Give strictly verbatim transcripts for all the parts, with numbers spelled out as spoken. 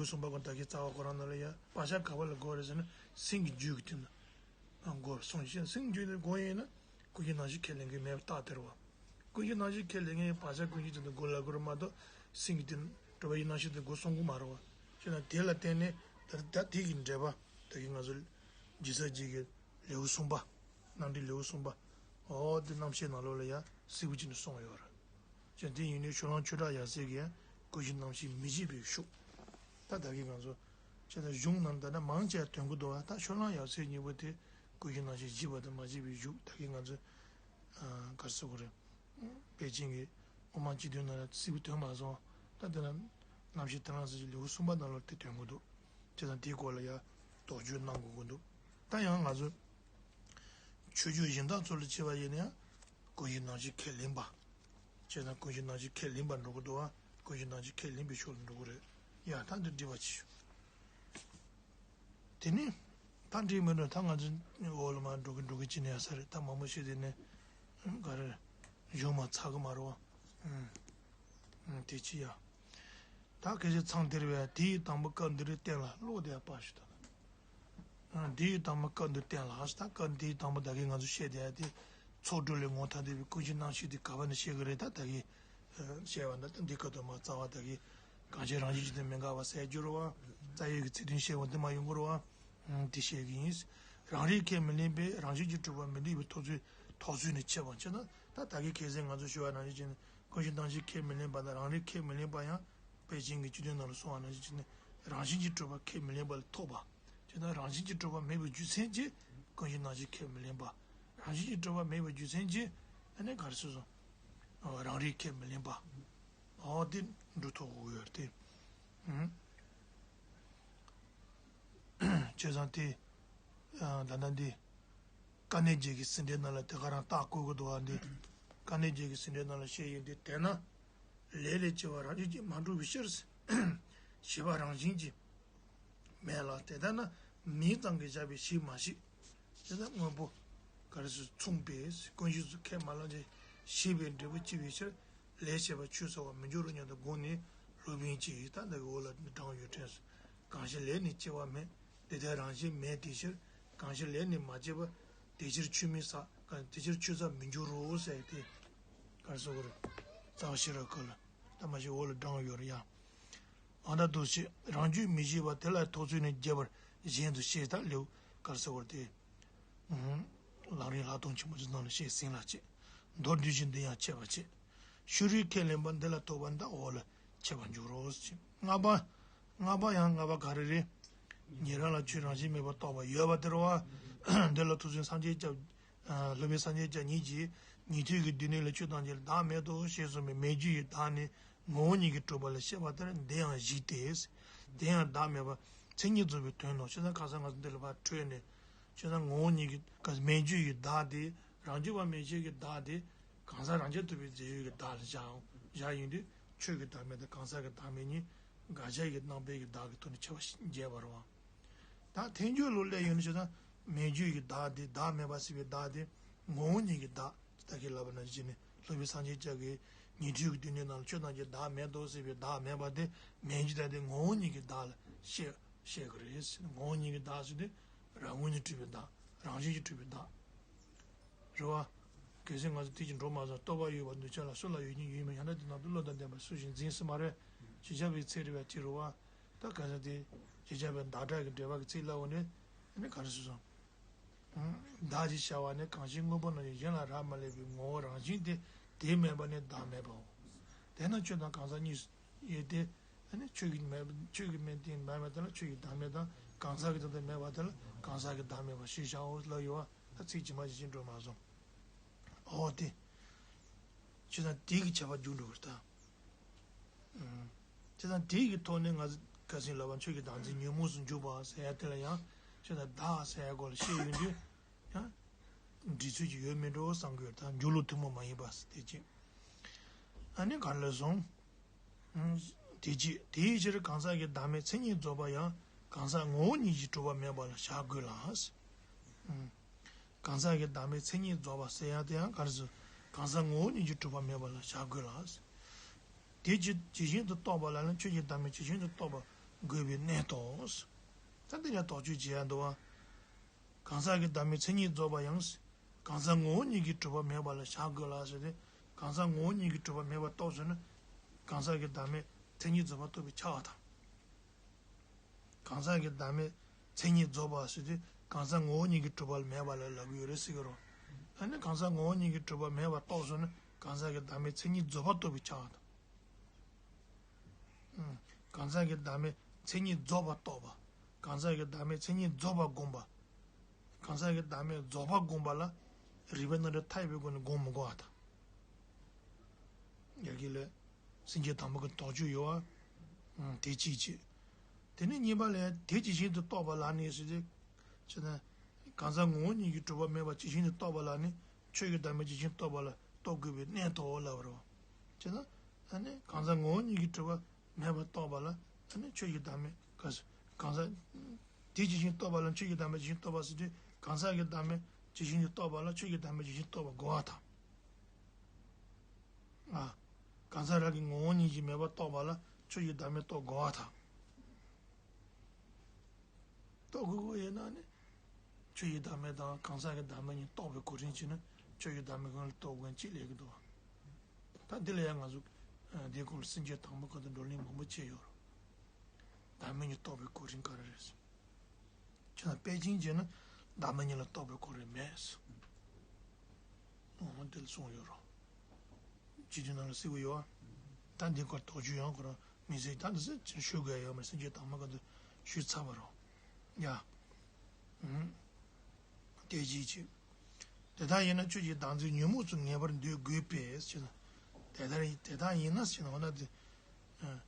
ལེའུ་གསུམ་པ་ཁོ་ད་གིན་རྩ་བ་ཁོ་རང་ནང་ལ་ཡ་བག་ཆགས་ག་པ་ལ་དགོས་རེད་ཟེར་ན་སེམས་ཀྱི་རྒྱུད་ཀྱི་དེ་ན་དགོས་གསུངས་ཤིང་། སེམས་རྒྱུད་དེ་དགོས་ཡིན་ན་ཀུན་གཞི་རྣམ་ཤེས་ཁས་ལེན་གྱི་མེད་པ་རྟགས་དེ་རེད་བ། ཀུན་གཞི་རྣམ་ཤེས་ཁས་ལེན་མཁན་བག་ཆགས་ཀུན་གཞི་དེ་ཚོ་དགོས་ལབ་དགོས་རེད་མ་གཏོགས་སེམས་ཀྱི་དེ་གྲུབ་པའི་རྣམ་ཤེས་དེ་དགོས་གསུང་གི་མ་རེད་བ། བྱས་ན་དེ་ལ་བརྟེན་ནས་ད་ད་དེ་གི་འགྲེལ་པ་ད་གིན་ང་ཚོ་རྗེས་ཚར་གཅིག་གི་ལེའུ་གསུམ་པ། རྣམ་འགྲེལ་ལེའུ་གསུམ་པ། འོ་དེ་རྣམ་བཤད་ནང་ལོགས་ལ་ཡང་གསལ་པོ་བྱས་ནས་གསུངས་ཡོད་རེད། ཅེས་དེ་ཡིན་ནའི་ཕྱོགས་གླང་ཆོས་གྲགས་ཡབ་སྲས་ཀྱིས་ཀུན་གཞི་རྣམ་ཤེས་མི་བྱེད་པའི་ཤུགས། ད་ད་གིན་ང་ཚོ་བྱས་ན་གཞུང་ནང་ད་ལྟ་མང་ཆེ་བ་དོན་གྱི་འདུག་བ། ད་ཕྱོགས་གླང་ཡབ་སྲས་གཉིས་པོ་དེ་ཀུན་གཞི་རྣམ་ཤེས་བྱེད་པ་དང་མ་བྱེད་པའི་ཤུགས་ད་གིན་ང་ཚོ་ག་རེ་ཟེར་དགོས་རེད། པེ་ཅིང་གི་དབུ་མ་སྤྱི་དོན་ནང་ལ་གསལ་པོ་དོན་མ་སོང་། ད་དེ་ལ་རྣམ་བཤད་ཐར་ལམ་ཟེར་གྱི་ལེའུ་གསུམ་པ་ནང་ལ་དེ་དོན་གྱི་འདུག་བྱས་ཙང་དེའི་སྐོར་ལ་ཡང་དོགས་གཅོད་གནང་དགོས་ཀྱི་འདུག་ད་ཡང་ང་ཚོ་ཆོས་བརྒྱུད་གཞན་དག་ཚོ་ལ་བྱས་པ་ཡིན་ན་ཡང་ཀུན་གཞི་རྣམ་ཤེས་ཁས་ལེན་པ། བྱས་ཙང་ཀུན་གཞི་རྣམ་ཤེས་ཁས་ལེན་པར་འགྲོ་གི་འདུག་བ། ཀུན་གཞི་རྣམ་ཤེས་ཁས་ལེན་པའི་ཕྱོགས་ལ་འགྲོ་གི་རེད། ཡང་ད་འདི་འགྲེལ་པ་བྱེད་ཤོག་དེ་ནི་ད་འགྲིག་མི་འགྲོ། ད་ང་ཚོ་འོག་ལ་མར་འགྲོ་གི་འགྲོ་གི་ཅི་ནས་ཡ་ས་རེད། ད་མང་པོ་ཞིག་དེ་ནས་ག་རེ་གཞུང་མ་ཚར་གི་མ་རེད་བ། ཨུམ། ཨུམ། དེ་ཅི་ཡ། ད་གལ་སྲིད་མཚམས་དེར་བས་དེའི་དང་པོ་སྐབས་འདིར་བསྟན་ལ་ཀློག་དེ་ཡ་པ་ཞུ་ད། ཨ། དེའི་དང་པོ་སྐབས་འདིར་བསྟན་ལ་ད་སྐབས་དེའི་དང་པོ་ད་གིན་ང་ཚོ་བཤད་དེ་ཡ་དེ་ཚོགས་དྲུག་ལས་ངོ་ཐ་དད་པའི་ཀུན་གཞི་རྣམ་ཤེས་དེ་ག་བ་ནས་བཤད་གི་རེད། ད་ད་གིན་བཤད་པ་འདི་ད་འདི་སྐབས་དུ་མ་རྩ་བ་ད་གིན་གང་ཕྱིར་རང་བཞིན་གྱིས་དེ་མི་འགག་པ་ཟེར་རྒྱུ་རེད་བ། རྩ་བའི་གི་ཚིག་དོན་བཤད་པ་འདི་མ་ཡོང་གི་རེད་བ། ཨང་། དེ་བཤད་གི་ཡིན། རང་རིག་ཁས་མི་ལེན་པས་རང་བཞིན་གྱིས་གྲུབ་པ་མི་འགྲིག་པའི་ཐོག་ཚུལ་ཐོག་ཚུལ་ནས་འཆད་པ་བྱས་ན། ད་ད་གིན་གལ་སྲིད་ང་ཚོ་ཞུ་བ་ནང་བཞིན་བྱས་ན་ཀུན་གཞི་རྣམ་ཤེས་ཁས་མི་ལེན་པ་དང་རང་རིག་ཁས་མི་ལེན་པ་ཡང་པེ་ཅིང་གི་སྤྱི་དོན་ནང་ལ་གསུངས་པ་ནང་བཞིན་བྱས་ན་རང་བཞིན་གྱིས་གྲུབ་པ་ཁས་མི་ལེན་པ་ལ་ཐོབ་པ། བྱས་ན་རང་བཞིན་གྱིས་གྲུབ་པ་མེད་པའི་རྒྱུ་མཚན་གྱིས་ཀུན་གཞི་རྣམ་ཤེས་ཁས་མི་ལེན་པ། རང་བཞིན་གྱིས་གྲུབ་པ་མེད་པའི་རྒྱུ་མཚན་གྱིས་ཨ་ནི་ག་རེ་ཟེར་སོང་། ཨོ། རང་རིག་ཁས་མི་ལེན་པ། ཨོ། དེ་འགྲོ་ཐུབ་དགོས་ཡོད་རེད་དེ། ཨུམ། བྱས་ཙང་དེ། ཨ། ད་ལྟ་འདི། དཀའ་གནད་བརྒྱད་ཀྱི་ཟིན་བྲིས་ནང་ལ་དེ་ག་རང་རྟགས་བཀོད་དགོས་འདུག་བ་འདི། དཀའ་གནད་བརྒྱད་ཀྱི་ཟིན་བྲིས་ནང་ལ་བཤད་ཡོད་འདི་དེས་ན། ལས་ལས་སྐྱེ་བ་རང་བཞིན་གྱིས་མ་གྲུབ་པའི་ཕྱིར། ཞེས་པ་རང་བཞིན་གྱིས། མེད་ལ། དེ་ལྟར་ན་མིང་ཙམ་གྱིས་བཞག་པའི་ཞིག་མ་ཞིག་དེ་ལྟར་དངོས་པོ་ག་རེ་ཟེར་མཚུངས་པས་ཀུན་གཞི་ཚུལ་ཁས་མ་བླངས་ཀྱང་ཞེས་པའི་འབྲས་བུ་སྐྱེ་བའི་ཕྱིར་ལས་བྱས་པ་ཆོས་ཚོལ་བར་མི་འགྱུར་རོ་སྙམ་དུ་དགོངས་ནས་སློབ་དཔོན་གྱིས་ད་ལྟ་གི་འོག་ལ་དྲངས་ཡོད་དྲན་སོང་། གང་ཕྱིར་ལས་ནི་སྐྱེ་བ་མེད། དེ་ལྟར་རང་བཞིན་མེད་དེའི་ཕྱིར། གང་ཕྱིར་ལས་ནི་མ་སྐྱེས་པ། དེ་ཕྱིར་ཆོས་མིན་ས། དེ་ཕྱིར་ཆོས་ས་མི་འགྱུར་རོ་ཟེར་ཏེ། ག་རེ་ཟེར་དགོས་རེད། རྩ་བ་ཤེས་རབ་ཀྱི་ལ་ད་མ་ཤེས་འོག་ལ་དྲངས་ཡོད་རེད་ཡ། ཨ། ད་འདུ་ཤེས་རང་རྒྱུད་མི་ཤེས་པ་དེ་ལ་ཐོག་ཚུལ་ནས་རྒྱས་པར་གཞན་དུ་ཤེས་ད་ལེའུ་ག་རེ་ཟེར་དགོས་རེད་དེ། ལམ་རིམ་ལྷག་མཐོང་ཆེན་པོ་ཅིག་ནང་ལ་བཤད་ཟིན་ལ་བྱེད། མདོར་བསྡུས་ཤིང་འདི་ཡང་འཆད་པར་བྱེད། ཕྱི་རོལ་ཁས་ལེན་པ་འདི་ལ་ཐོགས་པ་འདི་འོག་ལ་འཆད་པར་འགྱུར་རོ་ཞེས། ལྔ་པ། ལྔ་པ་ཡང་ལྔ་པ་ག་རེ་རེད། ཉན་རང་ལ་ཆོས་རང་བཞིན་མེད་པར་རྟོགས་པ་ཡོད་པ་དེ་རེད་བ། འདི་ལ་ཐོག་ཚུལ་སངས་རྒྱས་སྐྱབས། སློབ་དཔོན་སངས་རྒྱས་སྐྱབས་ཉིད་ཀྱིས་ཉན་ཐོས་ཀྱི་སྡེ་སྣོད་ལ་ཆོས་ཐམས་ཅད་ལ་བདག་མེད་དོ་ཞེས་གསུངས་པའི་མེད་རྒྱུ་ཡི་བདག་ནི་ངོ་བོ་ཉིད་ཀྱིས་གྲུབ་པ་ལ་བཤད་པ་ལྟར་འདི་ཡང་གཞི་སྟེ། དེ་ཡང་བདག་མེད་པ་མཚན་ཉིད་རྫོགས་པའི་དོན་ནོ། བྱས་ཙང་གང་ཟག་ང་ཚོ་འདི་ལ་ཕར་འཕྲོས་ནས། བྱས་ཙང་ངོ་བོ་ཉིད་ཀྱི་མེད་རྒྱུ་ཡི་བདག་དེ། རང་རྒྱུད་པ་མེད་ཕྱིར་གྱི་བདག་དེ། གང་ཟག་རང་རྐྱ་ཐུབ་པའི་རྫས་ཡོད་ཀྱི་བདག་ལ་བཞག་བཞག་ཡོང་དུས་ཆོས་ཀྱི་བདག་མེད་དང་གང་ཟག་གི་བདག་མེད་གཉིས་དགག་བྱ་ཡི་རྣམ་པའི་གི་བདག་གི་ཐོག་ནས་ཁྱབ་པ་ཞིག་འགྱེད་པ་རེད་བ། ད་ཐལ་འགྱུར་ལུགས་ལས་ཡོད་ན་བྱས་ཙང་མེད་རྒྱུ་ཡི་བདག་དེ་བདག་མེད་པ་སྲིད་པའི་བདག་དེ་ངོ་བོ་ཉིད་ཀྱི་བདག་ད་གིན་ལབ་པ་ནང་བཞིན་ནི་སློབ་དཔོན་སངས་རྒྱས་སྐྱབས་ཀྱིས་ཉན་ཐོས་ཀྱི་སྡེ་སྣོད་ནང་ལ་ཆོས་ཐམས་ཅད་བདག་མེད་དོ་ཟེར་བའི་བདག་མེད་པ་དེ་མེད་རྒྱུ་ད་དེ་ངོ་བོ་ཉིད་ཀྱི་བདག་ལ་བཤད་བཤད་ཀྱི་རེད། ངོ་བོ་ཉིད་ཀྱི་བདག་ཟེར་དུས་རང་ངོས་ནས་གྲུབ་པའི་བདག་རང་བཞིན་གྱིས་གྲུབ་པའི་བདག་རེད་བ། གལ་སྲིད་ང་ཚོ་དེ་ཅིག་འགྲོ་མ་སོང་རྟོག་པ་ཡོད་པ་འདུག་ཅག་ལ་སུ་ལ་ཡོད་ཀྱང་ཡོད་མིན་ཡང་ན་དེ་ནང་དུ་བློ་དང་ལྡན་པ་སུ་ཞིག་འཛིན་སྲིད་མ་རེད། ཇི་བྱ་བའི་ཚེ་རེད་བ་དེ་རེད་བ། ད་ག་ས་དེ་ཇི་བྱ་བའི་བདག་སྒྲ་གི་འགྲེལ་པ་གི་ཚིག་ལ་འོ་ནས་ཨ་ནི་ག་རེ་ཟེར་སོང་། བདག་ཅེས་བྱ་བ་ནི་གང་ཞིག་དངོས་པོ་རྣམས་ཀྱི་གཞན་ལ་རག་མ་ལས་པའི་ངོ་བོ་རང་བཞིན་ཏེ། དེ་མེད་པ་ནི་བདག་མེད་པའོ། དེས་ན་ཆོས་དང་གང་ཟག་གཉིས་ཡོད་དེ། ཨ་ནི་ཆོས་ཀྱི་མེད་ཆོས་ཀྱི་མེད་དེ་བདག་མེད་དེ་ལ་ཆོས་ཀྱི་བདག་མེད་དང་གང་ཟག་གི་དོན་དུ་མེད་པ་དེ་ལ་གང་ཟག་གི་བདག་མེད་པ་ཞེས་བྱའོ་ལབ་ཡོད་བ། ད་ཚིག་ཇི་མ་ཇི་བཞིན་འགྲོ་མ་སོང་། འོ་དེ། ཆོས་དང་དེ་གི་ཁྱད་པར་རྒྱུ་འགྲོ་བར་ལྟ། ཨུམ། དེ་དང་དེ་གི་ཐོག་ནས་ང་ཚོ་ཁ་སང་ལབ་པ་ཆོས་ཀྱི་བདག་འཛིན་ཉོན་མོངས་སུ་འཇུག་པ་ཟེར་ཡ་དེ་ལ་ཡང་ཆོས་དང་བདག་ཟེར་ཡ་སྐོར་ལ་བཤད་ཡོང་དུས་ཡང་འགྲིག་ཚུལ་གྱི་ཡོད་མེད་འགྲོ་བསམ་གྱི་ཡོད། ད་འཇུག་ལུགས་ཐུན་མོང་མ་ཡིན་པ་ཟེར་དེ་ཅི། ཨ་ནི་ག་ལ་སོང་། ཨུམ། དེ་ཅི། དེའི་ཕྱིར་གང་ཟག་གི་བདག་མེད་མཚན་ཉིད་རྫོགས་པ་ཡང་གང་ཟག་ངོ་བོ་ཉིད་ཀྱིས་གྲུབ་པ་མེད་པ་ལ་བཞག་དགོས་ལ། ཨུམ། གང་ཟག་གི་བདག་མེད་མཚན་ཉིད་རྫོགས་པ་ཟེར་ཡ་དེ་ཡང་ག་རེ་ཟེར། གང་ཟག་ངོ་བོ་ཉིད་ཀྱིས་གྲུབ་པ་མེད་པ་ལ་བཞག་དགོས་ལ། དེ་ཇི་ཇི་བཞིན་དུ་རྟོགས་པ་ལ་ནི་ཆོས་ཀྱི་བདག་མེད་ཇི་བཞིན་དུ་རྟོགས་པ་ དགོས་པའི་གནད་དོ། ད་འདི་ལ་དོགས་གཅོད་བྱེད་ཡ་འདུག་བ། གང་ཟག་གི་བདག་མེད་མཚན་ཉིད་རྫོགས་པ་ཡང་། གང་ཟག་ངོ་བོ་ཉིད་ཀྱིས་གྲུབ་པ་མེད་པ་ལ་བཞག་དགོས་ལ་ཟེར་ཏེ། གང་ཟག་ངོ་བོ་ཉིད་ཀྱིས་གྲུབ་པ་མེད་པར་རྟོགས་ཟེར་ན། གང་ཟག་གི་བདག་མེད་མཚན་ཉིད་རྫོགས་པ་རྟོགས་པའི་ཁྱབ་པ་དང་། གང་ཟག་གི་བདག་མེད་མཚན་ཉིད་རྫོགས་པ་ཟེར་དུས་གང་ཟག་ངོ་བོ་ཉིད་ཀྱིས་གྲུབ་པ་མེད་པ་ལ་ལབ་ཀྱི་ཡོད་རེད་ཟེར་གྱི་རེད། ཨ་ནི་གང་ཟག་ངོ་བོ་ཉིད་ཀྱིས་གྲུབ་པ་མེད་པར་རྟོགས་སོང་ན་གང་ཟག་གི་བདག་མེད་མཚན་ཉིད་རྫོགས་པ་རྟོགས་པའི་ཁྱབ་པ་དང་། གང་ཟག་གི་བདག་མེད་མཚན་ཉིད་རྫོགས་པ་རྟོགས་པ། གང་ཟག་གི་བདག་མེད་མཚན་ཉིད་རྫོགས་པ་བསྒོམ་པ། གང་ཟག་གི་བདག་མེད་རྫོགས་པ་བསྒོམ་པ་ལ་རིགས་པ་རྣམ་འགྲེལ་མཐའ་ཡས་པའི་སྒོ་ནས་སྒོམ་མི་དགོས་པ་དང་། ཡ་གི་ལས། སེམས་བསྐྱེད་དང་པོ་གི་དོགས་གཅོད་ཡོད་བ། དེ་གཅིག་བྱས། དེ་ནས་གཉིས་པ་ལས་དེ་ཇི་བཞིན་དུ་རྟོགས་པ་ལ་ནི་ཟེར་ཏེ། ཅེ་ན། གང་ཟག་ངོ་བོ་ཉིད་ཀྱིས་གྲུབ་པ་མེད་པ་ཇི་བཞིན་དུ་རྟོགས་པ་ལ་ནི་ཆོས་ཀྱི་བདག་མེད་ཇི་བཞིན་རྟོགས་པ་ལ་རྟོགས་དགོས་པའི་གནད་དོ་ལབ་པ་རེད་བ། ཅེ་ན། ཨ་ནི་གང་ཟག་ངོ་བོ་ཉིད་ཀྱིས་གྲུབ་པ་མེད་པར་རྟོགས་པ་ལ་ཨ་ནི་ཆོས་ཀྱི་བདག་མེད་ག་ས་གང་ཟག་དེ་ཇི་བཞིན་རྟོགས་པ་ལ་ཆོས་ཀྱི་བདག་མེད་ཇི་བཞིན་རྟོགས་པ་ཟེར་དུས་གང་ཟག་གི་བདག་མེད་ཇི་བཞིན་དུ་རྟོགས་པ་ལ་ཆོས་ཀྱི་བདག་མེད་ཇི་བཞིན་རྟོགས་པ་དགོས་པ་དང་། ཨ། གང་ཟག་རང་གི་ངོ་བོ་ཉིད་ཀྱིས་མེད་པར་རྟོགས་པ་ལ་ཆོས་ཀྱི་བདག་མེད་རྟོགས་དགོས་པ་དང་། རྟོགས་དགོས་ཀྱི་ཡོད་ན་ནི། ཆོས་ཀྱི་བདག་མེད་དང་གང་ཟག་གི་བདག་མེད་གཉིས་རྟོགས་པའི་གོ་རིམ་བྱས་ན་ཆོས་ཀྱི་བདག་མེད་སྔོན་ལ་རྟོགས་དགོས་མཁན་གཅིག་སླེབས་ཀྱི་འདུག་ད་འདི་ལ་ཡང་ང་ཚོ་འདིའི་སྐོར་ལ་སེམས་བསྐྱེད་དང་པོ་ཁ་ཐུག་བགྲོ་གླེང་མང་པོ་བྱས་ཡོད་རེད། བདག་མེད་གཉིས་རྟོགས་པའི་གོ་རིམ་ག་རེ་རེད། ཁྱོད་ལ་དཔེ་ཅན་བྱས་ན་བདག་མེད་གཉིས་ལ་རྟོགས་པའི་གོ་རིམ་མེད། འོ་འདི་ལ་གསུངས་ཡོད་རོ། སྤྱི་དོན་ནང་ལ་གསལ་པོ་ཡོད་ཨ། ད་འདི་སྐོར་དོགས་གཅོད་ཡང་ཁོ་རང་མི་ཟེར་ད་འདི་ཟེར་ཅིག་ཞུ་དགོས་ཡོད་མ་རེད་སེམས་བསྐྱེད་དང་པོ་ཁ་ཐུག་ཞུས་ཚར་བ་རོ། ཡ། ཨུམ། དེ་གཅིག་བྱས། དེ་ལྟར་ཡིན་ན་ཆོས་ཀྱི་བདག་འཛིན་ཉོན་མོངས་སུ་ངེས་པར་འདོད་དགོས་པས་ཞེ་ན། དེ་ལྟར་དེ་ལྟར་ཡིན་ན་ཞེ་ན་འོ་ན་དེ། ཨ།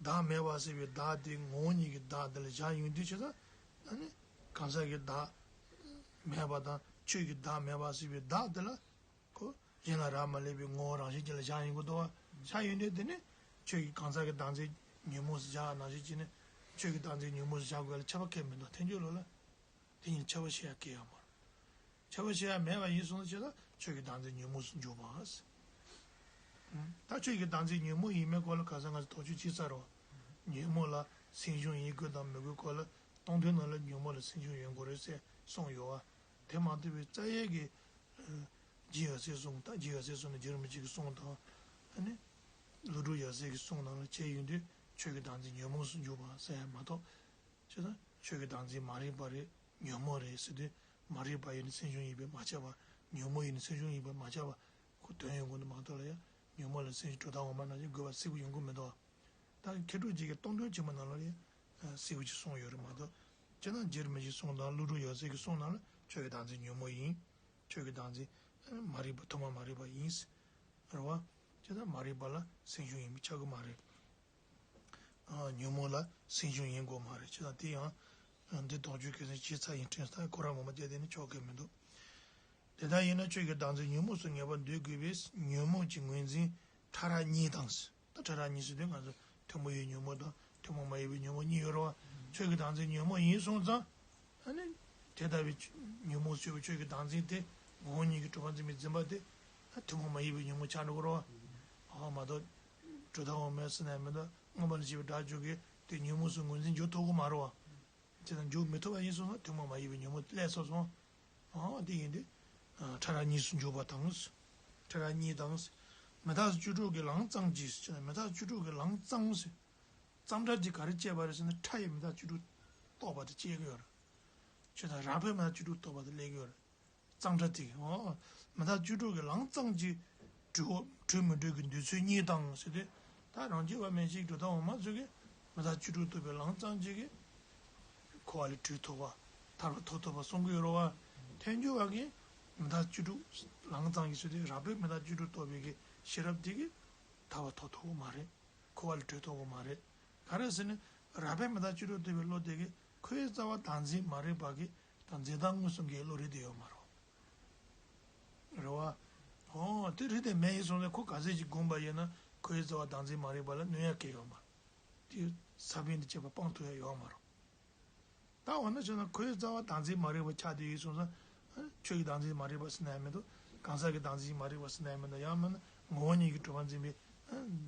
བདག་མེད་པ་ཟེར་བའི་བདག་དེ་ངོ་བོ་ཉིད་ཀྱི་བདག་དེ་ལ་བཞག་ཡོང་དུས་ཆེ་ས། ཨ་ནི། གང་ཟག་གི་བདག་མེད་པ་དང་ཆོས་ཀྱི་བདག་མེད་པ་ཟེར་བའི་བདག་དེ་ལ། ཁོ། གཞན་ལ་རག་མ་ལས་པའི་ངོ་བོ་རང་བཞིན་ཅན་ལ་བཞག་ཡོང་གི་འདུག་བ། བཞག་ཡོང་དུས་དེ་ནི། ཆོས་ཀྱི་གང་ཟག་གི་བདག་འཛིན་ཉོན་མོངས་སུ་བཞག་ནང་བཞིན་གྱི་ནི། ཆོས་ཀྱི་བདག་འཛིན་ཉོན་མོངས་སུ་བཞག་དགོས་ལ་ཁྱབ་པ་ཁས་མི་འདུག་ཐལ་འགྱུར་ལུགས་ལ། དེ་ཉིད་ཁྱབ་པ་ཤེས་ཡ་གལ་ཡོད་མ་རེད། ཁྱབ་པ་ཤེས་ཡ་མེད་པ་ཡིན་སོང་ཙང་ཆོས་ལ་ཆོས་ཀྱི་བདག་འཛིན་ཉོན་མོངས་སུ་འཇུག་པ། ད་ཆོས་ཀྱི་བདག་འཛིན་ཉོན་མོངས་ཡིན་མིན་སྐོར་ལ་ཁ་སང་ང་ཚོ་དོགས་གཅོད་བྱས་ཚར་རོ། ཉོན་མོངས་ལ་སེམས་བྱུང་ཡིན་དགོས་དང་མི་དགོས་སྐོར་ལ་སྟོང་ཐུན་ནང་ལ་ཉོན་མོངས་ལ་སེམས་བྱུང་ཡོང་དགོས་རེད་ཟེར་གསུངས་ཡོད་བ། དེ་མ་ཐུབ་པའི་རྩ་ཡས་ཀྱི། རྗེ་ཡབ་སྲས་གསུམ་དང་རྗེ་ཡབ་སྲས་གསུམ་ནས་རྗེ་རིན་པོ་ཆེ་གི་གསུང་དང་། ཨ་ནི། ཀླུ་སྒྲུབ་ཡབ་སྲས་ཀྱི་གསུང་ནང་ལ་བྱས་ཡོང་དུས་ཆོས་ཀྱི་བདག་འཛིན་ཉོན་མོངས་སུ་འཇུག་པ་ཟེར་ཡ་མ་གཏོགས། ཅེས་དང་ཆོས་ཀྱི་བདག་འཛིན་མ་རིག་པ་རེད་ཉོན་མོངས་རེད་ཟེར་དུས་མ་རིག་པ་ཡིན་ན་སེམས་བྱུང་ཡིན་པས་མ་ཁྱབ་པ། ཉོན་མོངས་ཡིན་ན་སེམས་བྱུང་ཡིན་པས་མ་ཁྱབ་པ། ཁོ་དོན་ཡོང་གི་འདུག་མ་གཏོགས་ལ་ཡང་ཉོན་མོངས་ལ་སེམས་བྱུང་གྲུབ་མཐའ་འོག་མ་ནང་བཞིན་དགོས་པ་གསལ་པོ་ཡོང་གི་མི་འདུག་ད་མཁས་གྲུབ་རྗེ་གི་སྟོང་ཐུན་ཆེན་མོ་ནང་ལ་ཡང་གསལ་པོ་ཅིག་གསུངས་ཡོད་རེད་མ་གཏོགས། སྤྱིར་ན་རྗེ་རིན་པོ་ཆེའི་གསུང་དང་ཀླུ་སྒྲུབ་ཡབ་སྲས་ཀྱི་གསུང་ནང་ལ་ཆོས་ཀྱི་བདག་འཛིན་ཉོན་མོངས་ཡིན། ཆོས་ཀྱི་བདག་འཛིན་མ་རིག་པ་ཐོག་མ་མ་རིག་པ་ཡིན། རེད་བ། སྤྱིར་ན་མ་རིག་པ་ལ་སེམས་བྱུང་ཡིན་པས་ཁྱབ་ཀྱི་མ་རེད། ཨ། ཉོན་མོངས་ལ་སེམས་བྱུང་ཡིན་དགོས་མ་རེད་ཅེས་དང་དེ་ཡང་། འདི་དོགས་གཅོད་གལ་སྲིད་བྱས་ཚར་ཡིན་དྲན་ས་ཁོ་རང་ངོ་མ་བལྟས་དེ་ནི་ཆོག་གི་མི་འདུག་དེ་ལྟར་ཡིན་ན་ཆོས་ཀྱི་བདག་འཛིན་ཉོན་མོངས་སུ་ངེས་པར་འདོད་དགོས་པས་ཉོན་མོངས་ཀྱི་ངོས་འཛིན་ཕྲ་རགས་གཉིས་དང་། ད་ཕྲ་རགས་གཉིས་ཟེར་དུས་ང་ཚོ་ཐུན་མོང་བའི་ཉོན་མོངས་དང་ཐུན་མོང་མ་ཡིན་པའི་ཉོན་མོངས་གཉིས་ཡོད་རེད་བ། ཆོས་ཀྱི་བདག་འཛིན་ཉོན་མོངས་ཡིན་སོང་ཙང་། ཨ་ནི། དེ་ལྟ་བུའི་ཉོན་མོངས་སྤྱོད་པའི་ཆོས་ཀྱི་བདག་འཛིན་དེ་ངོ་བོ་ཉིད་ཀྱིས་གྲུབ་པར་འཛིན་པའི་འཛིན་པ་དེ། ཐུན་མོང་མ་ཡིན་པའི་ཉོན་མོངས་ཆགས་འགྲོ་གི་རེད་བ། ཨ་མ་གཏོགས། གྲུབ་མཐའ་འོག་མའི་སེམས་ནས་མི་འདུག་མངོན་པར་ཤེས་པའི་སྒྲ་བརྗོད་ཀྱིས་དེ་ཉོན་མོངས་སུ་ངོས་འཛིན་འཇུག་ཐུབ་ཀྱི་མ་རེད་བ། དེ་ལྟར་འཇུག་མི་ཐུབ་པ་ཡིན་སོང་ན་ཐུན་མོང་མ་ཡིན་པའི་ཉོན་མོངས་སླེབས་སོང་སོང་། ཨ་དེ་ཡིན་ཏེ། ཕྲ་རགས་གཉིས་སུ་འཇུག་པ་དང་། ཕྲ་རགས་གཉིས་དང་། མི་རྟག་སྟེ་བཅུ་དྲུག་གི་ལམ་ཙམ་གྱིས་ཟེར་ན་མི་རྟག་སྟེ་བཅུ་དྲུག་གི་ལམ་ཙམ་ཟེར། ཙམ་སྒྲ་དེ་ག་རེ་བྱས་པ་རེད་ཟེར་ན་ཕྲ་ཡི་མི་རྟག་སྟེ་བཅུ་དྲུག་རྟོགས་པ་དེ་བྱེད་ཀྱི་ཡོད་རེད། ཆོས་དང་རགས་པའི་མི་རྟག་སྟེ་བཅུ་དྲུག་རྟོགས་པ་དེ་སླེབས་ཀྱི་ཡོད་རེད། ཙམ་སྒྲ་དེ་གིས་འོ། མི་རྟག་སྟེ་བཅུ་དྲུག་གི་ལམ་ཙམ་གྱིས། གྲོལ་གྲོལ་མི་གྲོལ་གྱི་འདོད་ཚུལ་གཉིས་དང་ཟེར་ཏེ། ད་རང་རྒྱུད་པ་མན་ཆད་ཀྱི་གྲུབ་མཐའ་འོག་མ་ཚོ་གིས་མི་རྟག་སྟེ་བཅུ་དྲུག་རྟོགས་པའི་ལམ་ཙམ་གྱིས་ཀྱི། འཁོར་བ་ལས་གྲོལ་ཐུབ་པ། ཐར་པ་ཐོབ་ཐུབ་པ་གསུང་གི་ཡོད་རེད་བ། ཐལ་འགྱུར་བ་གིས་མི་རྟག་སྟེ་བཅུ་དྲུག་ལམ་ཙམ་གྱིས་ཟེར་ཏེ་རགས་པའི་མི་རྟག་སྟེ་བཅུ་དྲུག་རྟོགས་པའི་གི་ཤེས་རབ་དེ་གིས་ཐར་པ་ཐོབ་ཐུབ་ཀྱི་མ་རེད། འཁོར་བ་ལས་གྲོལ་ཐུབ་ཀྱི་མ་རེད། ག་རེ་ཟེར་ན། རགས་པའི་མི་རྟག་སྟེ་བཅུ་དྲུག་རྟོགས་པའི་བློ་དེ་གིས་ཁོའི་རྩ་བ་བདག་འཛིན་མ་རིག་པ་གི་དང་འཛིན་སྟངས་མངོན་སུམ་གྱི་བློ་རིག་དེ་ཡོད་མ་རེད། རེད་བ། འོ་དེ་རིག་དེ་མེད་ཡིན་སོང་ཙང་ཁོ་ག་ཚོད་ཅིག་བསྒོམས་པ་ཡིན་ན་ཁོའི་རྩ་བ་བདག་འཛིན་མ་རིག་པ་ལ་གནོད་ཡ་གང་ཡང་ཡོད་མ་རེད། དེ་ས་བོན་དང་བཅས་པ་སྤང་ཐུབ་ཡ་ཡོད་མ་རེད། ད་འོ་ན་བྱས་ན་ཁོའི་རྩ་བ་བདག་འཛིན་མ་རིག་པ་ཆགས་བསྡད་ཡོད་སོང་ཙང་། ཆོས་ཀྱི་བདག་འཛིན་མ་རིག་པ་ཟེར་ན་ཡང་མི་འདུག་གང་ཟག་གི་བདག་འཛིན་མ་རིག་པ་ཟེར་ན་ཡང་མི་འདུག་ཡང་མིན་ན་ངོ་བོ་ཉིད་ཀྱིས་གྲུབ་པར་འཛིན་པའི་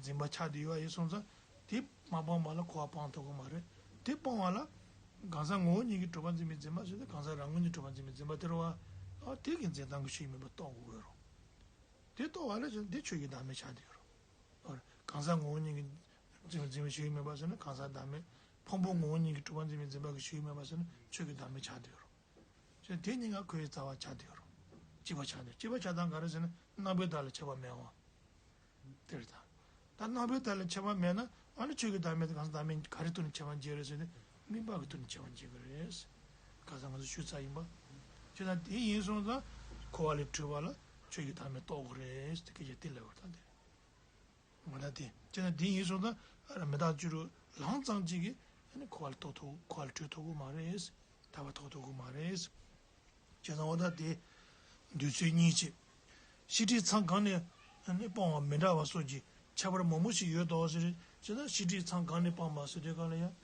འཛིན་པ་ཆགས་བསྡད་ཡོད་ཡིན་སོང་ཙང་དེ། མ་སྤངས་པ་ལ་འཁོར་བ་སྤང་ཐུབ་ཀྱི་མ་རེད། དེ་སྤང་བ་ལ་གང་ཟག་ངོ་བོ་ཉིད་ཀྱིས་གྲུབ་པར་འཛིན་པའི་འཛིན་པ་ཟེར་ཏེ་གང་ཟག་རང་ངོས་ཀྱིས་གྲུབ་པར་འཛིན་པའི་འཛིན་པ་དེ་རེད་བ། ཨ་དེ་གི་འཛིན་སྟངས་ཀྱི་ཆོས་ཉིད་མིན་པ་རྟོགས་དགོས་ཀྱི་ཡོད་རེད། དེ་རྟོགས་པ་ལ་བྱས་ན་དེ་ཆོས་ཀྱི་བདག་མེད་ཆགས་བསྡད་ཡོད་རེད། གང་ཟག་ངོ་བོ་ཉིད་ཀྱིས་འཛིན་པའི་འཛིན་པའི་ཆོས་ཉིད་མིན་པ་ཟེར་ན་གང་ཟག་བདག་མེད། ཕུང་པོ་ངོ་བོ་ཉིད་ཀྱིས་གྲུབ་པར་འཛིན་པའི་འཛིན་པ་གི་ཆོས་ཉིད་མིན་པ་ཟེར་ན་ཆོས་ཀྱི་བདག་མེད་ཆགས་བསྡད་ཡོད་རེད། བྱས་དེ་གཉིས་ཀ་ཁོའི་རྩ་བ་ཆགས་བསྡད་ཡོད་རེད། གཅིག་པ་ཆགས་བསྡད། གཅིག་པ་ཆགས་སྟངས་ག་རེ་ཟེར་ན་རྣམ་པའི་བདག་ལ་ཁྱད་པར་མེད་པ། དེ་རེད་ད། ད་རྣམ་པའི་བདག་ལ་ཁྱད་པར་མེད་ན་ཨ་ནི་ཆོས་ཀྱི་བདག་མེད་དེ་གང་ཟག་བདག་མེད་ག་རེ་ཐོག་ནས་ཁྱད་པར་འབྱེད་རེད་ཟེར་ན་དམིགས་པ་གི་ཐོག་ནས་ཁྱད་པར་འབྱེད་ཀྱི་རེད། ཁ་སང་ང་ཚོ་ཞུས་ཚར་ཡིན་པ། བྱས་ཙང་དེ་ཡིན་སོང་ཙང་འཁོར་བ་ལས་གྲོལ་བ་ལ་ཆོས་ཀྱི་བདག་མེད་རྟོགས་དགོས་རེད་ཟེར་དེ་སྐད་ཆ་དེ་ལབ་པ་རེད་ད་དེ། ང་ད་དེ་བྱས་ཙང་དེ་ཡིན་སོང་ཙང་ཨ་ར་མི་རྟག་བཅུ་དྲུག་ལམ་ཙམ་གཅིག་གིས་ཨ་ནི་འཁོར་བ་ལས་རྟོགས་ཐུབ། འཁོར་བ་ལས་གྲོལ་ཐུབ་ཀྱི་མ་རེད། ཐར་པ་ཐོབ་ཐུབ་ཀྱི་མ་རེད། བྱས་ཙང་འོ་ད་དེ་འདོད་ཚུལ་གཉིས་བྱས། ཤེས་སྒྲིབ་མཚམས་གང་ནས་ནི་སྤོང་བ་མི་འདྲ་བ་སོགས་ཀྱི་ཁྱད་པར་མང་པོ་ཞིག་ཡོད་དོ་ཟེར། བྱས་ཙང་ཤེས་སྒྲིབ་མཚམས་གང་ནས་སྤངས་པ་ཟེར་དུས་གང་ལ་ཡང་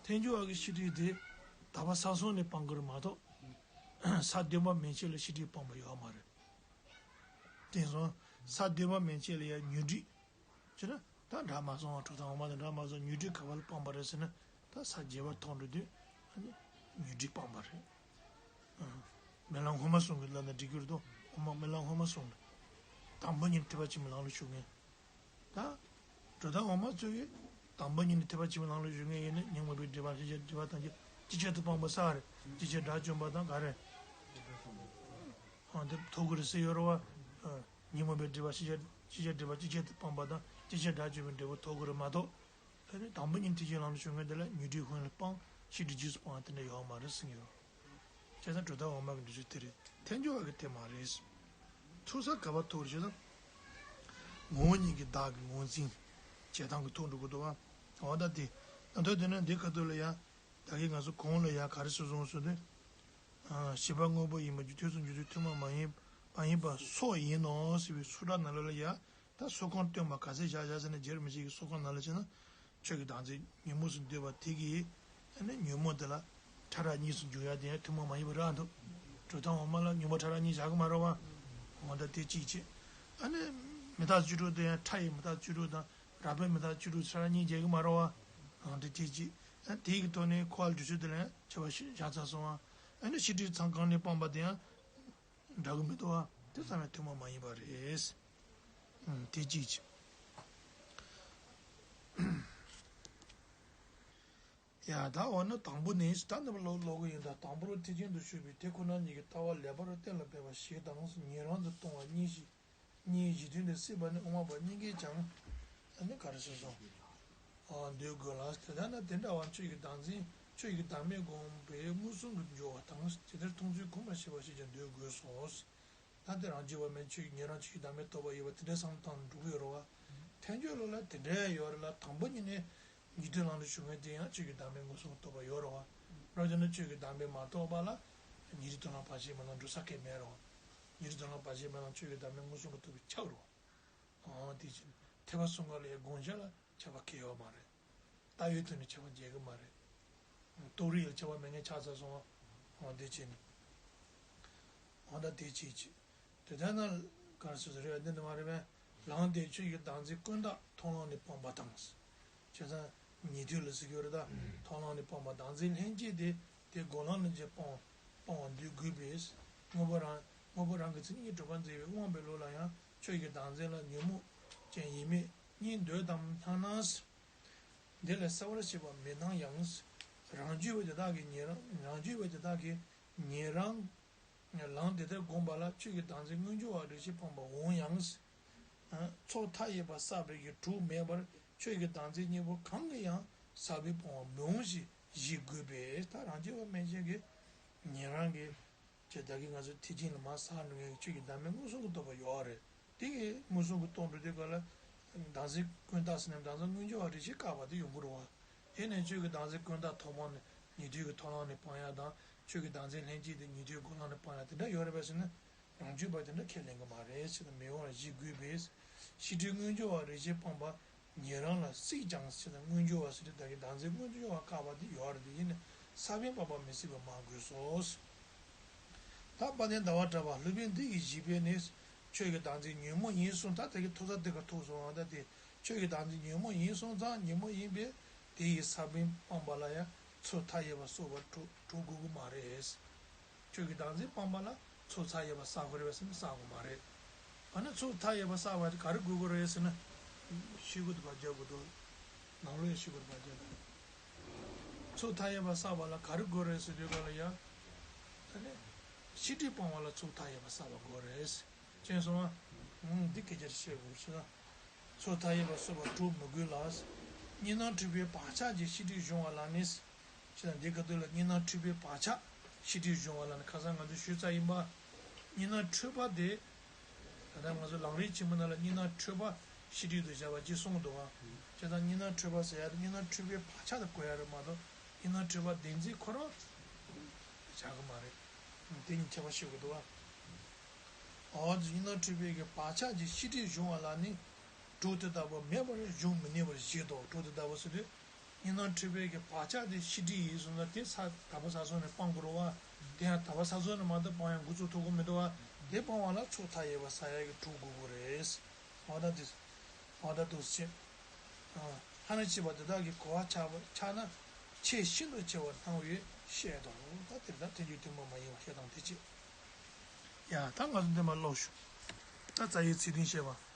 ཐལ་འགྱུར་བ་གི་ཤེས་སྒྲིབ་དེ་དག་པ་ས་གསུམ་ནས་སྤང་དགོས་རེད་མ་གཏོགས་ས་བདུན་པ་མན་ཆད་ལ་ཤེས་སྒྲིབ་སྤངས་པ་ཡོད་མ་རེད། དེང་སང་ས་བདུན་པ་མན་ཆད་ལ་ཡང་ཉོན་སྒྲིབ། བྱས་ན་ད་འདྲ་མ་སོང་བ་གྲུབ་མཐའ་འོག་མ་དང་འདྲ་མ་སོང་ཉོན་སྒྲིབ་ག་བ་ལ་སྤངས་པ་རེད་ཟེར་ན་ད་ས་བརྒྱད་པ་མཐོང་འགྲོ་དུས་ཨ་ནི་ཉོན་སྒྲིབ་སྤངས་པ་རེད། ཨ། རྨི་ལམ་སྔོན་མ་གསུམ་གྱི་ལབ་ན་འགྲིག་གི་རེད་དོ། འོག་མ་རྨི་ལམ་སྔོན་མ་གསུམ་ལ། དང་པོ་ཉིད་ཐེག་པ་ཆེན་པོའི་ལམ་ལ་ཞུགས་མཁན། ད། གྲུབ་མཐའ་འོག་མ་ཚོ་གིས་དང་པོ་ཉིད་ནས་ཐེག་པ་ཆེན་པོའི་ལམ་ལ་ཞུགས་མཁན་ཡིན་ན་ཉོན་མོངས་པའི་སྒྲིབ་པ་ཤེས་བྱའི་སྒྲིབ་པ་ཐམས་ཅད་ཅི་ཕྱིར་དུ་སྤངས་པ་ས་རེད། ཅི་ཕྱིར་དགྲ་བཅོམ་པ་དང་ག་རེ། ཨ་འདི་ཐོབ་ཀྱི་རེད་ཟེར་ཡོད་རེད་བ། ཨ། ཉོན་མོངས་པའི་སྒྲིབ་པ་ཤེས་བྱ་ཤེས་བྱའི་སྒྲིབ་པ་ཅི་ཕྱིར་དུ་སྤངས་པ་དང་ཅི་ཕྱིར་དགྲ་བཅོམ་པའི་འབྲས་བུ་ཐོབ་ཀྱི་རེད་མ་གཏོགས། ཨ་ནི་དང་པོ་ཉིད་ཐེག་ཆེན་ལམ་ལ་ཞུགས་མཁན་དེ་ལ་ཉོན་སྒྲིབ་ཀུན་ལ་སྤངས་ཤེས་སྒྲིབ་རྗེས་སུ་སྤངས་དེ་འདྲ་ཡོད་མ་རེད་ཟེར་གྱི་ཡོད། བྱས་ཙང་གྲུབ་མཐའ་འོག་མ་གི་འགྲེལ་བཤད་དེ་རེད། ཐལ་འགྱུར་བ་གི་དེ་མ་རེད། ཐུག་ས་ག་པར་ཐུག་རེད་ཟེར་ན། ངོ་བོ་ཉིད་ཀྱི་བདག་གི་ངོས་འཛིན་བྱེད་སྟངས་ཀྱི་ཐུག་འགྲོ་གི་འདུག་བ། འོ་ད་དེ། ད་ལྟ་དེ་ནི་འདི་ཁ་ཐུག་ལ་ཡང་། ད་གིན་ང་ཚོ་གོང་ལ་ཡང་ག་རེ་ཟེར་སོང་ཟེར་ན། ཨ། བྱས་པ་དངོས་པོ་ཡིན་པ་རྒྱུ་མཐུན་སོགས་རྒྱུ་མཐུན་ཐུན་མོང་མ་ཡིན་མ་ཡིན་པ་སོགས་ཡིན་ནོ་ཟེར་བའི་སུ་ཏྲ་ནང་ལོགས་ལ་ཡང་ད་སོ་ཁོངས་སྟོན་པ་ག་ཚད་བཞག་བཞག་ཟེར་ན་རྗེ་རིན་པོ་ཆེ་གི་སོ་ཁོངས་ནང་ལ་བྱས་ན། ཆོས་ཀྱི་བདག་འཛིན་ཉོན་མོངས་སུ་འདུས་པ་དེ་གིས་ཨ་ནི་ཉོན་མོངས་དེ་ལ་ཕྲ་རགས་གཉིས་སུ་འགྱུར་ཡ་དེ་ཡང་ཐུན་མོང་མ་ཡིན་པ་རེད་འདུག་གྲུབ་མཐའ་འོག་མ་ལ་ཉོན་མོངས་ཕྲ་རགས་གཉིས་བཞག་གི་མ་རེད་བ། འོ་ད་དེ་གཅིག་བྱས། ཨ་ནི་མི་རྟག་བཅུ་དྲུག་དེ་ཡང་ཕྲ་ཡི་མི་རྟག་བཅུ་དྲུག་དང་རགས་པའི་མི་རྟག་བཅུ་དྲུག་ཕྲ་རགས་གཉིས་འབྱེད་ཀྱི་མ་རེད་བ། འོ་ད་དེ་གཅིག་ཨ་དེ་གི་ཐོག་ནས་འཁོར་བ་ལས་གྲོལ་ཚུལ་དེ་ལ་ཡང་ཁྱད་པར་བཞག་ཚར་སོང་བ། ཨ་ནི་ཤེས་སྒྲིབ་མཚམས་གང་ནས་སྤངས་པ་དེ་ཡང་འདྲ་གི་མི་འདུག་བ། དེ་ཙམ་ཡང་ཐུན་མོང་མ་ཡིན་པ་རེད། ཨ་དེ་གཅིག་བྱས། ཡ་ད་འོ་ན་དང་པོ་ནི་ད་ནི་ལོག་ལོག་གི་ཡིན་ད། དང་པོ་རུ་ཐེག་ཆེན་དུ་ཞུགས་པའི་དེ་ཁོ་ན་ཉིད་ཀྱི་ལྟ་བ་ལེགས་པར་གཏན་ལ་འབེབས་པ་ཞིག་དང་ཉན་རང་དུ་གཏོང་བ་གཉིས་ཤིག་གཉིས་གཞི་མཐུན་དུ་སྲིད་པ་ནི་དབུ་མ་པ་གཉིས་ཀས་ཀྱང་ཨ་ནི་ག་རེ་ཟེར་སོང་། ཨ་འདོད་དགོས་ལ། དེ་ལྟར་ན་དེ་འདྲ་བ་ཆོས་ཀྱི་བདག་འཛིན་ཆོས་ཀྱི་བདག་མེད་སྒོམ་པའི་མངོན་སུམ་དུ་འགྱུར་བ་དང་ཇི་ལྟར་མཐོང་ཚུལ་གོམས་པར་བྱེད་པ་ཞེས་ཀྱང་འདོད་དགོས་སོ། ད་དེ་རང་རྒྱུད་པ་མན་ཆད་ཉན་རང་ཆོས་ཀྱི་བདག་མེད་རྟོགས་པ་ཡོད་པ་དེ་འདྲའི་བསམ་བློ་བཏང་ནས་འགྲོ་གི་ཡོད་རེད་བ། ཐལ་འགྱུར་ལུགས་ལ་དེ་འདྲའི་ཡོད་རེད་ལ་དང་པོ་ཉིད་ནས་ཉན་ཐོས་ལམ་དུ་ཞུགས་མཁན་དེ་ཡང་ཆོས་ཀྱི་བདག་མེད་མངོན་སུམ་རྟོགས་པ་ཡོད་རེད་བ། རོ་ཅན་ན་ཆོས་ཀྱི་བདག་མེད་མ་རྟོགས་པ་ལ་ཉན་རང་དུ་གཏོང་བ་ཞེས་པ་ལ་འགྲོ་ས་གལ་མེད་རེད་བ། ཉན་རང་དུ་གཏོང་བ་ཞེས་པ་ལ་ཆོས་ཀྱི་བདག་མེད་མངོན་སུམ་གྱིས་རྟོགས་པས་ཁྱབ་རེད་བ། འོ་དེ་བཞིན་ཐེག་པ་གསུམ་ཀ་ལ་ཡང་དགོངས་འཆར་ལ་ཁྱབ་པ་གལ་ཡོད་མ་རེད། ལྟ་བའི་ཐོག་ནས་ཁྱབ་པ་འབྱེད་ཀྱི་མ་རེད། རྟོགས་རིགས་ལ་ཁྱབ་པ་མེད་མཁན་ཆགས་ཚར་སོང་བ། འོ་དེ་བྱས་ནས། འོ་ད་དེ་བྱས་ཀྱི། དེ་ལྟར་ན། ག་རེ་ཟེར་ཟེར་རེད་འདི་འདི་མ་རེད་པས། ལམ་དེ་ཆོས་ཀྱི་བདག་འཛིན་ཀུན་བཏགས་མཐོང་ལམ་ནས་སྤངས་པ་དང་། བྱས་ཙང་། ཉན་ཐོས་ལ་ཟེར་གྱི་ཡོད་རེད་ད། མཐོང་ལམ་ནས་སྤངས་པ་བདག་འཛིན་ལྷན་སྐྱེས་དེ་དེ་སྒོམ་ལམ་ནས་ཀྱང་སྤང་སྤང་བར་འདོད་དགོས་པས། དངོས་པོ་རང་དངོས་པོ་རང་གི་མཚན་ཉིད་ཀྱིས་གྲུབ་པར་འཛིན་པའི་དབུ་མ་པའི་ལུགས་ལ་ཡང་ཆོས་ཀྱི་བདག་འཛིན་ལ་ཉོན་མོངས་ཅན་ཡིན་མིན་གཉིས་འདོད་དམ་སྙམ་ན། འདི་ལས་གསལ་བར་བྱེད་པ་མི་སྣང་ཡང་། རང་རྒྱུད་པ་དེ་དག་གིས་ཉན་རང་རང་རྒྱུད་པ་དེ་དག་གིས་ཉན་རང་ལམ་དེ་ལྟར་བསྒོམས་པ་ལ་ཆོས་ཀྱི་བདག་འཛིན་མངོན་གྱུར་བ་རིགས་ཤེས་སྤངས་པ་འོང་ཡང་། ཚོགས་མཐའ་ཡས་པ་བསགས་པའི་གི་གྲུབ་མེད་པར་ཆོས་ཀྱི་བདག་འཛིན་གཉིས་པོ་གང་གིས་ཡང་ཟབ་པའི་སྤོང་བ་མི་འོང་ཞེས་བཞེད་དགོས་པས། ད་རང་རྒྱུད་པ་མན་ཆད་ཀྱིས་ཉན་རང་གི་ཅེས་བདག་གིས་ང་ཚོ་ཐེག་ཆེན་ལ་མར་ཟགས་འགྲོ་མཁན་གྱི་ཆོས་ཀྱི་བདག་མེད་མངོན་སུམ་གྱིས་རྟོགས་པ་ཡོད་རེད། དེ་གི་མངོན་སུམ་གྱིས་རྟོགས་འགྲོ་དུས་སྐབས་ལ། བདག་འཛིན་ཀུན་བཏགས་ཟེར་ནས་བདག་འཛིན་མངོན་གྱུར་བ་རིགས་ཤེས་བཀག་པ་དེ་ཡོང་གི་རེད་བ། དེ་ནས་ཆོས་ཀྱི་བདག་འཛིན་ཀུན་བཏགས་ཐོག་མ་ནས་ཉན་ཐོས་ཀྱི་མཐོང་ལམ་ནས་སྤང་ཡ་དང་ཆོས་ཀྱི་བདག་འཛིན་ལྷན་སྐྱེས་དེ་ཉན་ཐོས་སྒོམ་ལམ་ནས་སྤང་ཡ་དེ་འདྲ་ཡོད་རེད་པས་ཟེར་ན། རང་རྒྱུད་པ་དེ་འདྲ་ཁས་ལེན་གྱི་མ་རེད་ཟེར་ན་མི་འོང་བ་བཞེད་དགོས་པས། ཤེས་སྒྲིབ་མངོན་གྱུར་བ་རིགས་ཤེས་སྤངས་པ། ཉན་རང་ལ་སྲིད་ཀྱང་ཟེར་ན་མངོན་གྱུར་བ་ཟེར་དེ་བདག་གི་བདག་འཛིན་མངོན་གྱུར་བ་བཀག་པ་དེ་ཡོད་རེད། དེ་ཡིན་ན་ས་བོན་སྤངས་པ་མི་སྲིད་པ་མ་དགོས་སོ། ད་དཔལ་ལྡན་ཟླ་བ་གྲགས་པ་སློབ་དཔོན་འདི་ཡི་བཞེད་པས་ནི། ཆོས་ཀྱི་བདག་འཛིན་ཉོན་མོངས་ཡིན་གསུངས། ད་དེ་གི་ཐུག་ས་དེ་ག་ཐུག་སོང་བ། ད་དེ་ཆོས་ཀྱི་བདག་འཛིན་ཉོན་མོངས་ཡིན་གསུངས་ཙང་ཉོན་མོངས་ཡིན་པས། དེ་ཡི་ས་བོན་སྤངས་པ་ལ་ཡང་ཚོགས་མཐའ་ཡས་པ་གསོག་པར་གྲུབ་གྲུབ་དགོས་ཀྱི་མ་རེད། ཁྱོད་ཀྱི་བདག་འཛིན་སྤངས་པ་ལ་ཚོགས་མཐའ་ཡས་པ་བསགས་དགོས་རེད་པས་ཟེར་ན་བསགས་དགོས་མ་རེད། ཨ་ནི་ཚོགས་མཐའ་ཡས་པ་བསགས་པ་དེ་ག་རེ་དགོས་ཀྱི་རེད་ཟེར་ན། ཤེས་དགོས་འདུག་པ་རྒྱབ་དགོས་འདུག་ནང་ལོགས་ཡང་ཤེས་དགོས་འདུག་པ་རྒྱབ་དགོས། ཚོགས་མཐའ་ཡས་པ་བསགས་པ་ལ་ག་རེ་དགོས་རེད་ཟེར་དུས་ག་ལ་ཡ། ཨ་ནི། ཤེས་སྒྲིབ་སྤང་བ་ལ་ཚོགས་མཐའ་ཡས་པ་བསགས་པ་དགོས་རེད། ཅེས་གསུངས་པ། འདི་སྐད་ཆ་བཤད་དགོས་ཟེར་ན། ཚོགས་མཐའ་ཡས་པ་གསོག་པར་གྲུབ་མི་དགོས་ལ། གཉིས་སྣང་འཁྲུལ་པའི་བག་ཆགས་ཀྱི་ཤེས་སྒྲིབ་སྦྱོང་བ་ལ་ནི། ཅེས་དང་འདི་ག་དུས་ལ་གཉིས་སྣང་འཁྲུལ་པའི་བག་ཆགས་ཤེས་སྒྲིབ་སྦྱོང་བ་ལ་ནི་ཁ་སང་ང་ཚོས་ཞུས་ཚར་ཡིན་པ། གཉིས་སྣང་འཁྲུལ་པ་དེ། ད་ལྟ་ང་ཚོ་ལམ་རིམ་ཆེན་མོ་ནང་ལ་གཉིས་སྣང་འཁྲུལ་པ་ཤེས་སྒྲིབ་ཏུ་བྱ་བ་ཅེས་གསུངས་འདུག་ག་ཅེས་དང་གཉིས་སྣང་འཁྲུལ་པ་ཟེར་ཡ་དེ་གཉིས་སྣང་འཁྲུལ་པའི་བག་ཆགས་དེ་གོ་ཡ་རེད་མ་གཏོགས་གཉིས་སྣང་འཁྲུལ་པ་བདེན་འཛིན་ཁོ་རང་བྱ་གི་མ་རེད། དེ་གཉིས་ཁྱད་པར་ཤེས་དགོས་འདུག་ག་འོ་དེ་གཉིས་སྣང་འཁྲུལ་པའི་གི་བག་ཆགས་ཀྱི་ཤེས་སྒྲིབ་སྦྱོང་བ་ལ་ནི། གྲོགས་དེ་ལྟ་བུ་མེད་པར་སྦྱོང་མི་ནུས་པར་བཞེད་དོ། གྲོགས་དེ་ལྟ་བུ་ཟེར་དུས། གཉིས་སྣང་འཁྲུལ་པའི་གི་བག་ཆགས་དེ་ཤེས་སྒྲིབ་ཡིན་གསུངས་ན་དེ་ས་དག་པ་ས་སོགས་ནས་སྤང་དགོས་རེད་པ། དེ་ཡང་དག་པ་ས་སོགས་ནས་མ་གཏོགས་སྤང་ཡང་འགོ་ཚུགས་ཐུབ་ཀྱི་མི་འདུག་པ། དེ་སྤང་བ་ལ་ཚོགས་མཐའ་ཡས་པ་བསགས་ཡ་གི་གྲོགས་དགོས་ཀྱི་རེད། འོ་ད་དེ། འོ་ད་འདུག་སེ་བྱས། ཨ། ཧ་ནི་ཅེས་པ་དེ་དག་གི་གོ་བ་ཆགས་པ་ཆགས་ན་ཆེས་ཤིན་ཏུ་ཆེ་བར་སྣང་བས་བཤད་དོ། ད་དེ་ལྟར་ཐལ་འགྱུར་ཐུན་མོང་མ་ཡིན་པ་བཤད་སྟངས་དེ་བྱས། ཡ་ད་ང་ཚོ་འདི་མ་ཀློག་ཞུ། ད་རྩ་བའི་ཚིག་དོན་བཤད་པ།